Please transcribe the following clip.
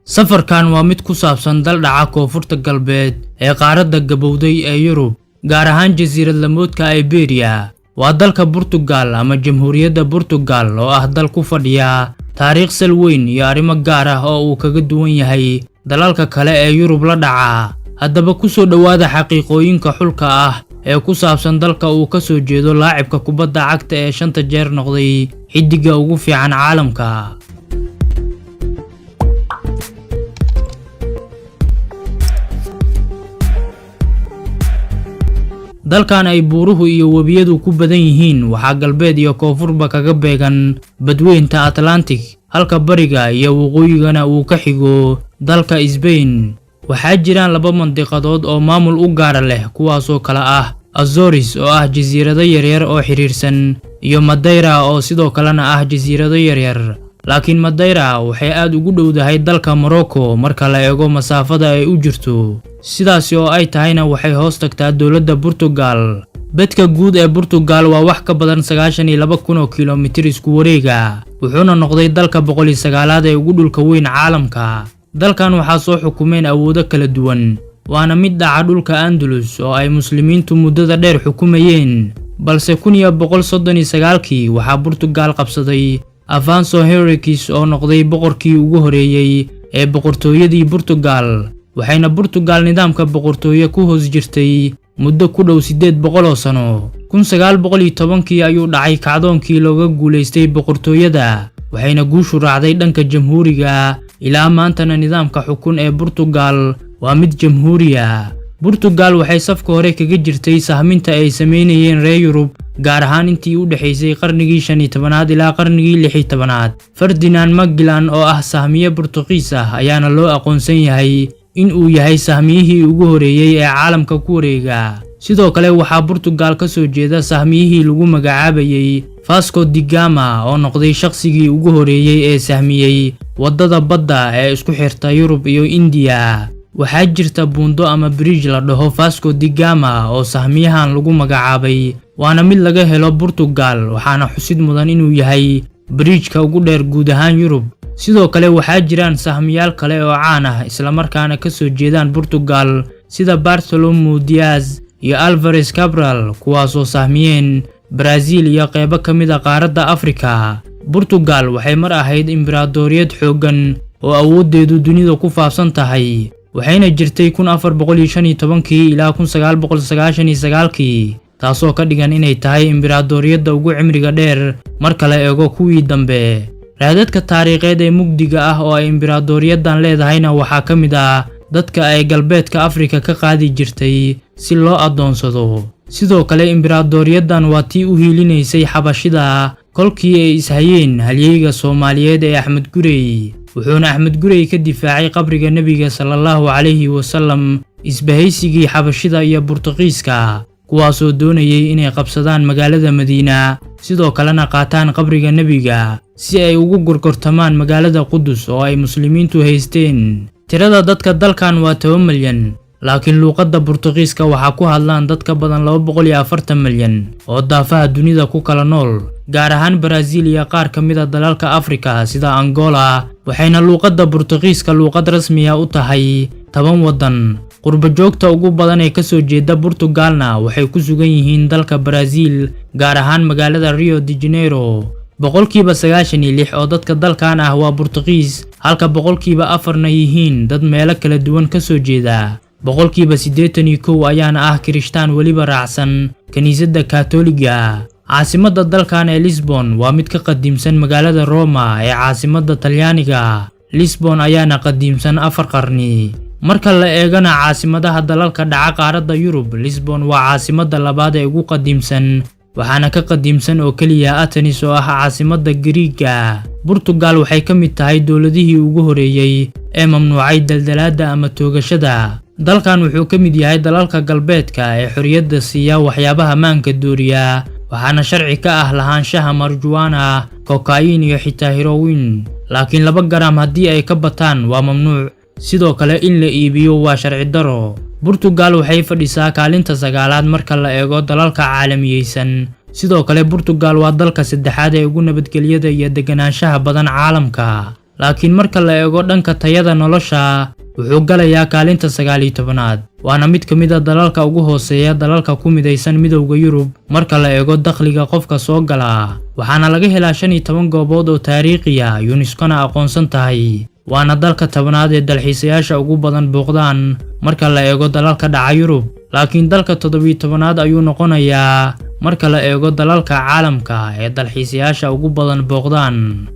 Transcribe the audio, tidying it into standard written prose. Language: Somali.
Safarkan waa mid ku saabsan dal dhaca koonfurta galbeed ee qaaradda gabowday ee Yurub, gaar ahaan jasiirad lamoodka Iberia. Waa dalka Portugal ama Jamhuuriyadda Portugal, oo ah dal ku fadhiya taariikh sal weyn iyo arrimo gaar ah oo uu kaga duwan yahay dalalka kale ee Yurub la dhaca. Haddaba ku soo dhowaada xaqiiqooyinka xulka ah ee ku saabsan dalka uu ka soo jeedo laacibka kubadda cagta ee shanta jeer noqday xiddiga ugu fiican caalamka. Dalkan ay buuruhu iyo webiyadu ku badan yihiin waxaa galbeed iyo koonfurba kaga beegan badweynta Atlantic, halka bariga iyo waqooyigana uu ka xigo dalka Spain. Waxaa jiraan laba mandiqadood oo maamul u gaara leh, kuwaasoo kala ah Azores oo ah jasiirado yaryar oo xiriirsan, iyo Madeira oo sidoo kalena ah jasiirado yaryar. Laakiin Madeira waxay aad ugu dhowdahay dalka Morocco marka la eego masaafada ay u jirto. Sidaasi oo ay tahayna waxay hoos tagtaa dowladda Portugal. Bedka guud ee Portugal waa wax ka badan 92,000 oo kiiloomitir isku wareega, wuxuuna noqday dalka 109aad ee ugu dhulka weyn caalamka. Dalkan waxaa soo xukumeen awoodo kala duwan, waana mid dhaca dhulka Andalus oo ay muslimiintu muddada dheer xukumayeen. Balse 1139kii waxaa Portugal qabsaday Afonso Henriques oo noqday boqorkii ugu horeeyay ee boqortooyadii Portugal, waxayna Portugal nidaamka boqortooye ku hoos jirtay muddo ku dhow 800 oo sano. 1910kii ayuu dhacay kacdoonkii looga guulaystay boqortooyada, waxayna guushu raacday dhanka jamhuuriga. Ilaa maantana nidaamka xukun ee Portugal waa mid jamhuuriya. Portugal waxay safka hore kaga jirtay sahminta ay sameynayeen reer Yurub, gaar ahaan intii u dhaxaysay qarnigii 15aad ilaa qarnigii 16aad. Ferdinand Magellan oo ah sahmiye Portugiis ah ayaana loo aqoonsan yahay in uu yahay sahmiyihii ugu horeeyay ee caalamka ku wareega. Sidoo kale waxaa Portugal ka soo jeeda sahmiyihii lagu magacaabayay Vasco da Gama oo noqday shaqsigii ugu horeeyay ee sahmiyey waddada badda ee isku xirta Yurub iyo India. Waxaa jirta buundo ama bridge la dhaho Vasco da Gama oo sahmiyahan lagu magacaabay, waana mid laga helo Portugal, waxaana xusid mudan inuu yahay bridge-ka ugu dheer guud ahaan Yurub. Sidoo kale waxaa jiraan sahmiyaal kale oo caan ah isla markaana ka soo jeedaan Portugal, sida Bartolomeu Dias iyo Alvarez Cabral, kuwaasoo sahmiyeen Brazil iyo qeybo ka mid ah qaaradda Afrika. Portugal waxay mar ahayd imbraadoriyad xooggan oo awooddeedu dunida ku faafsan tahay, waxayna jirtay 1415kii ilaa 1999kii, taasoo ka dhigan inay tahay imbraadoriyadda ugu cimriga dheer marka la eego kuwii dambe. Raadadka taariikheed ee mugdiga ah oo ay imbraadoriyaddan leedahayna waxaa ka mid ah dadka ay galbeedka Afrika ka qaadi jirtay si loo addoonsado. Sidoo kale imbraadoriyaddan waa tii u hiilinaysay xabashida kolkii ay ishayeen halyeyga Soomaaliyeed ee Axmed Gurey, wuxuuna Axmed Gurey ka difaacay qabriga Nebiga sallallahu calayhi wasallam isbahaysigii xabashida iyo Burtuqiiska, kuwaasoo doonayay inay qabsadaan magaalada Madiina, sidoo kalena qaataan qabriga Nebiga si ay ugu gorgortamaan magaalada Qudus oo ay muslimiintu haysteen. Tirada dadka dalkan waa 10 milyan, laakiin luuqadda Burtuqiiska waxaa ku hadlaan dad ka badan 240 milyan oo daafaha dunida ku kala nool, gaar ahaan Brazil iyo qaar ka mid ah dalalka Afrika sida Angola, waxayna luuqadda Burtuqiiska luuqad rasmi ah u tahay 10 waddan. Qurbo joogta ugu badan ee kasoo jeeda Portugalna waxay ku sugan yihiin dalka Brazil, gaar ahaan magaalada Rio de Janeiro. 96% oo dadka dalkan ah waa Burtuqiis, halka 4%na yihiin dad meelo kala duwan ka soo jeeda. 81% ayaana ah Kirishtaan weliba raacsan kiniisadda Kaatooliga. Caasimadda dalkan ee Lisbon waa mid ka qadiimsan magaalada Roma ee caasimadda Talyaaniga. Lisbon ayaana qadiimsan 4 qarni. Marka la eegana caasimadaha dalalka dhaca qaaradda Yurub, Lisbon waa caasimadda labaad ee ugu qadiimsan, waxaana ka qadiimsan oo keliya Athens oo ah caasimadda Giriigga. Portugal waxay ka mid tahay dowladihii ugu horeeyay ee mamnuucay daldalaadda ama toogashada. Dalkan wuxuu ka mid yahay dalalka galbeedka ee xorriyadda siiya waxyaabaha maanka dooriya, waxaana sharci ka ah lahaanshaha marijuana, kokain iyo xitaa heroin, laakiin 2 garam haddii ay ka bataan waa mamnuuc. Sidoo kale in la iibiyo waa sharci daro. Portugal waxay fadhisaa kaalinta 9aad marka la eego dalalka caalamiyeysan. Sidoo kale Portugal waa dalka saddexaad ee ugu nabadgelyada iyo deganaanshaha badan caalamka. Laakiin marka la eego dhanka tayada nolosha, wuxuu galayaa kaalinta 19aad, waana mid ka mid ah dalalka ugu hooseeya dalalka ku midaysan Midowga Yurub marka la eego dakhliga qofka soo gala. Waxaana laga helaa 15 goobood oo taariikhi ah, UNESCO-na aqoonsan tahay, waana dalka 10aad ee dalxiisayaasha ugu badan booqdaan marka la eego dalalka dhaca Yurub. Laakiin dalka 17aad ayuu noqonayaa marka la eego dalalka caalamka ee dalxiisayaasha ugu badan booqdaan.